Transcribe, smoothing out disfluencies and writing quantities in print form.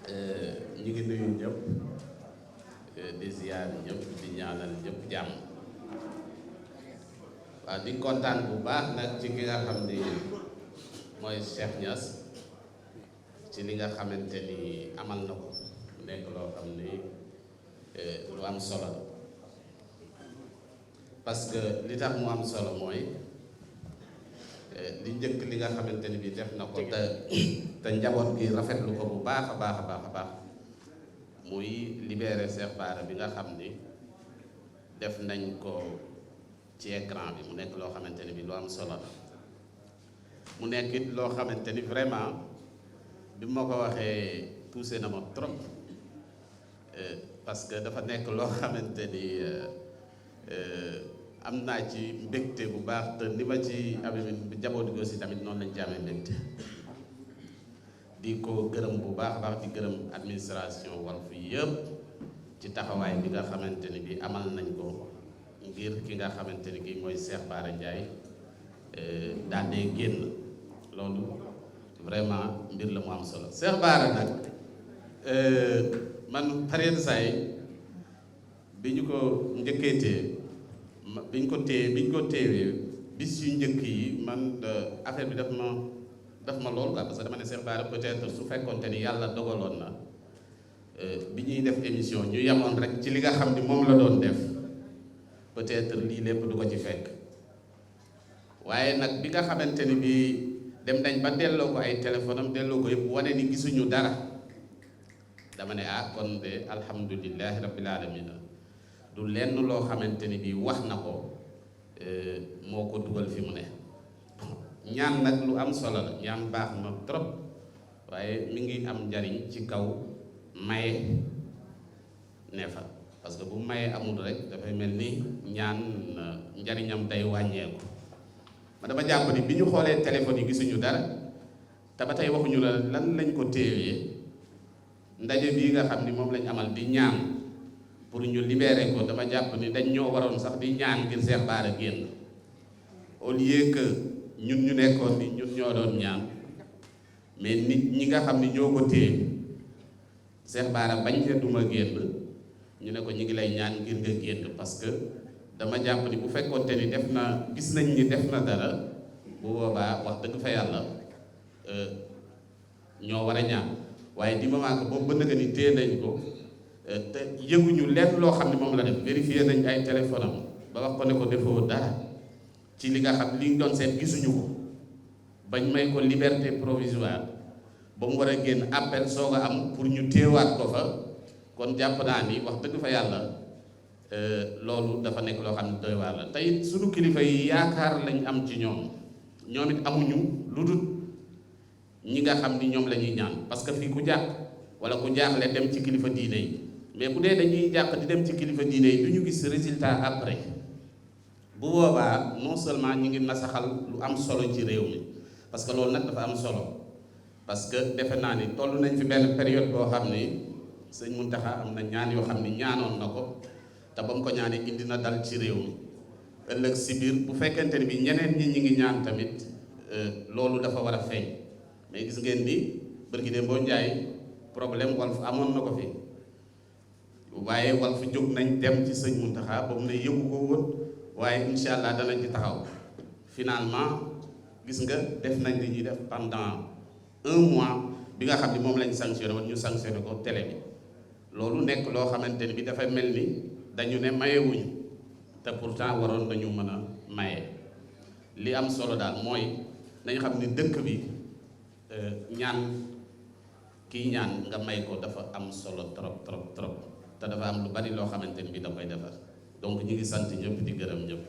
ñu ngi nuyu ñëpp di ziar ñëpp di ñaanal ñëpp jàmm waaw di kontaan bu baax nag ci ki nga xam ni mooy Cheikh Niass ci li nga xamante ni amal na ko mu nekk loo xam ni lu am solo la parce que li tax mu am solo mooy li njëkk li nga xamante ni bi def na ko te njaboot gi rafetlu ko bu baax a baax a baax a baax muy libéré Cheikh Bara bi nga xam ni def nañ ko ci écran bi mu nekk loo xamante ni bi lu am solo la mu nekk it loo xamante ni vraiment bi ma ko waxee touché na ma trop parce que dafa nekk loo xamante ni am naa ci mbégte bu baax te ni ma ci amee njaboot gi aussi tamit noonu lañ ci amee mbégte di ko gërëm bu baax a baax di gërëm administration Walf yëpp ci taxawaay bi nga xamante ni bi amal nañ ko ngir ki nga xamante ni ki mooy Cheikh Bara Ndiaye daal dee génn loolu vraiment mbir la mu am solo Cheikh Bara nag man pareen say bi ñu ko njëkkeetee biñ ko téewee bis yu njëkk yi man affaire bi daf ma lool quoi parce que dama ne Cheikh Bara peut-être su fekkoonte ni yàlla dogaloon na bi ñuy def émission ñu yemoon rek ci li nga xam ni moom la doon def peut-être lii lépp du ko ci fekk waaye nag bi nga xamante ni bi dem nañ ba delloo ko ay téléphone am delloo ko yëpp wane ni gisuñu dara dama ne kon de alhamdulillahi rabbil alamin du lenn loo xamante ni bi wax na ko moo ko dugal fi mu ne ñaan nag lu am solo la ñaan baax na trop waaye mi ngi am njariñ ci kaw maye ne fa parce que bu maye amul rek dafay mel ni ñaan njariñam day wàññeeku ma dama jàpp ni bi ñu xoolee téléphone yi gisuñu dara te ba tey waxuñu la lan lañ ko téewee ndaje bii nga xam ni moom lañ amal di ñaan pour ñu libérer ko dama jàpp ni dañ ñoo waroon sax di ñaan ngir Cheikh Bara génn au lieu que ñun ñu nekkoon ni ñun ñoo doon ñaan mais nit ñi nga xam ni ñoo ko téye Cheikh Bara bañ ne duma génn ñu ne ko ñu ngi lay ñaan ngir nga génn parce que dama jàpp ni bu fekkoonte ni def na gis nañ ni def na dara bu boobaa wax dëgg fa yàlla ñoo war a ñaan waaye di moment que boobu ba nëgë ni téye nañ ko te yëguñu lenn loo xam ne moom la def vérifier nañ ay téléphone am ba wax ko ne ko defoo dara ci li nga xam li ñu doon seet gisuñu ko bañ may ko liberté provisoire ba mu war a génn appel soog a am pour ñu téewaat ko fa kon jàpp naa ni wax dëgg fa yàlla loolu dafa nekk loo xam ne doy waar la tey suñu kilifa yi yaakaar lañ am ci ñoom it amuñu lu dul ñi nga xam ni ñoom la ñuy ñaan parce que fii ku jàq wala ku jaaxle dem ci kilifa diine yi mais bu dee dañuy jàq di dem ci kilifa diine yi du ñu gis résultat après bu boobaa non seulement ñu ngi nasaxal lu am solo ci réew mi parce que loolu nag dafa am solo parce que defe naa ni toll nañ fi benn période boo xam ni sëñ Mountakha am na ñaan yoo xam ni ñaanoon na ko te ba mu ko ñaanee indi na dal ci réew mi ëllëg si biir bu fekkente ni bi ñeneen ñi ngi ñaan tamit loolu dafa war a feeñ mais gis ngeen ni bërki de boo njaay problème Walf amoon na ko fi waaye Walf jóg nañ dem ci sëñ Mountakha ba mu ne yëgu ko woon waaye incha allah danañ ci taxaw finalement gis nga def nañ li ñuy def pendant 1 mois bi nga xam ni moom lañ sanctionné woon ñu sanctionné ko télé bi loolu nekk loo xamante ni bi dafa mel ni dañu ne mayewuñu te pourtant waroon nañu mën a maye li am solo daal mooy nañ xam ni dëkk bi ñaan kii ñaan nga may ko dafa am solo trop trop trop te dafa am lu bari loo xamante ni bi da koy defar donc ñu ngi sant ñëpp di gërëm ñëpp